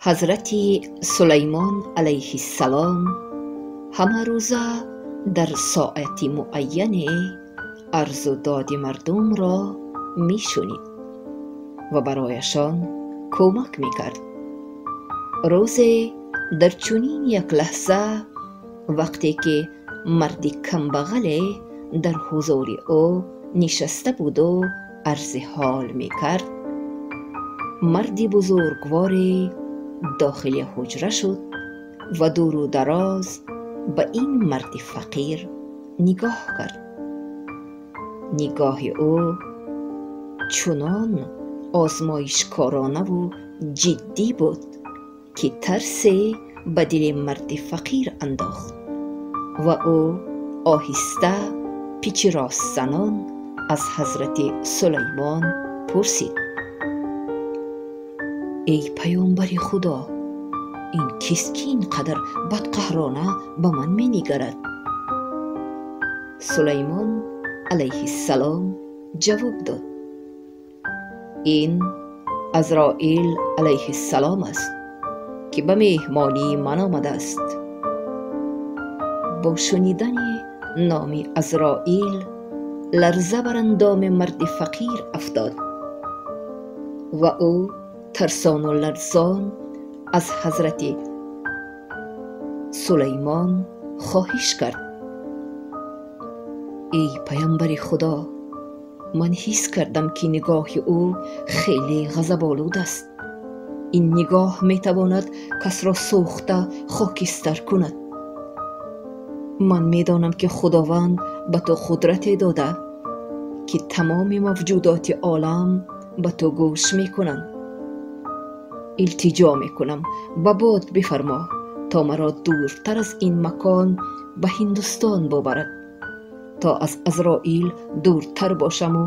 Ҳазрати Сулаймон алайҳиссалом ҳамарӯза дар соати муайяне арзу доди мардумро мешунид ва барояшон кӯмак мекард. Рӯзе дар чунин як лаҳза, вақте ки марди камбағале дар ҳузури ӯ нишаста буду арзи ҳол мекард, марди бузургворе дохили ҳуҷра шуд ва дуру дароз ба ин марди фақир нигоҳ кард. Нигоҳи ӯ чунон озмоишкоронаву ҷиддӣ буд, ки тарсе ба дили марди фақир андохт ва ӯ оҳиста пичи ростзанон аз ҳазрати Сулаймон пурсид: эй паёмбари Худо, ин кист, ки ин қадар бадқаҳрона ба ман менигарад? Сулаймон алайҳиссалом ҷавоб дод: ин Азроил алайҳиссалом аст, ки ба меҳмонии ман омадааст. Бо шунидани номи Азроил ларза бар андоми марди фақир афтод ва ӯ тарсону ларзон аз ҳазрати Сулаймон хоҳиш кард: эй паёмбари Худо, ман ҳис кардам, ки нигоҳи ӯ хеле ғазаболуд аст. Ин нигоҳ метавонад касро сӯхта хокистар кунад. Ман медонам, ки Худованд ба ту қудрате дода, ки тамоми мавҷудоти олам ба ту гӯш мекунанд. Илтиҷо мекунам, ба бод бифармо, то маро дуртар аз ин макон ба Ҳиндустон бубарад, то аз Азроил дуртар бошаму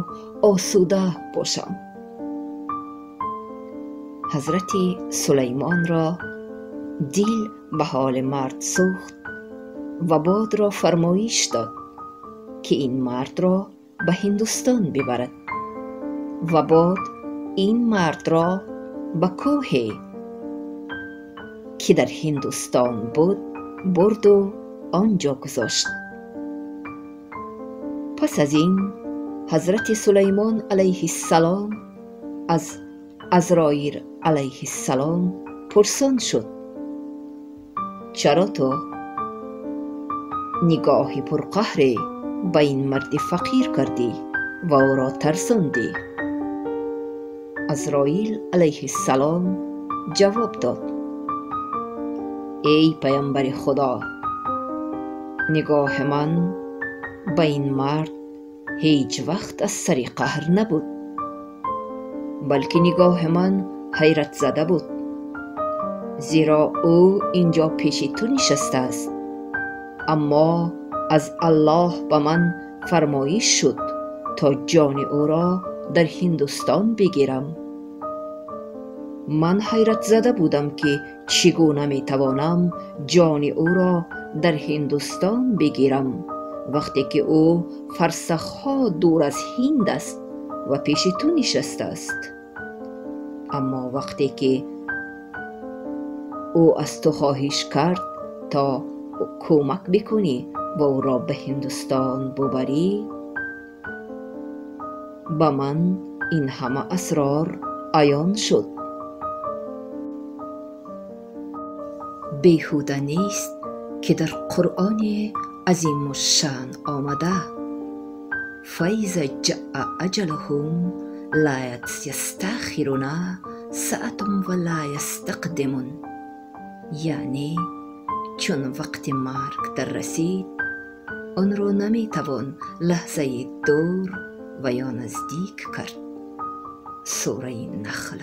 осуда бошам. Ҳазрати Сулаймонро дил ба ҳоли мард сӯхт ва бодро фармоиш дод, ки ин мардро ба Ҳиндустон бибарад. Ва бод ин мардро ба кӯҳе, ки дар Ҳиндустон буд, бурду он ҷо гузошт. Пас аз ин ҳазрати Сулаймон алайҳиссалом аз Азроил алайҳиссалом пурсон шуд: чаро ту нигоҳи пурқаҳре ба ин марди фақир кардӣ ва ӯро тарсондӣ? Азроил алайҳиссалом ҷавоб дод: эй паёмбари Худо, нигоҳи ман ба ин мард ҳеҷ вақт аз сари қаҳр набуд, балки нигоҳи ман ҳайратзада буд, зеро ӯ инҷо пеши ту нишастааст. Аммо аз Аллоҳ ба ман фармоиш шуд, то ҷони ӯро дар Ҳиндустон бигирам. Ман ҳайратзада будам, ки чӣ гуна метавонам ҷони ӯро дар Ҳиндустон бигирам, вақте ки ӯ фарсахҳо дур аз Ҳинд аст ва пеши ту нишастааст. Аммо вақте ки ӯ аз ту хоҳиш кард, то кӯмак бикунӣ ва ӯро ба Ҳиндустон бубарӣ, ба ман ин ҳама асрор аён шуд. Беҳуда нест, ки дар Қуръони азимушшаън омада: фаиза ҷаа аҷалуҳум ла ястахируна саатун ва ла ястақдимун, яъне чун вақти марг дар расид, онро наметавон лаҳзаи дур ва ё наздик кард. Сураи Нахл.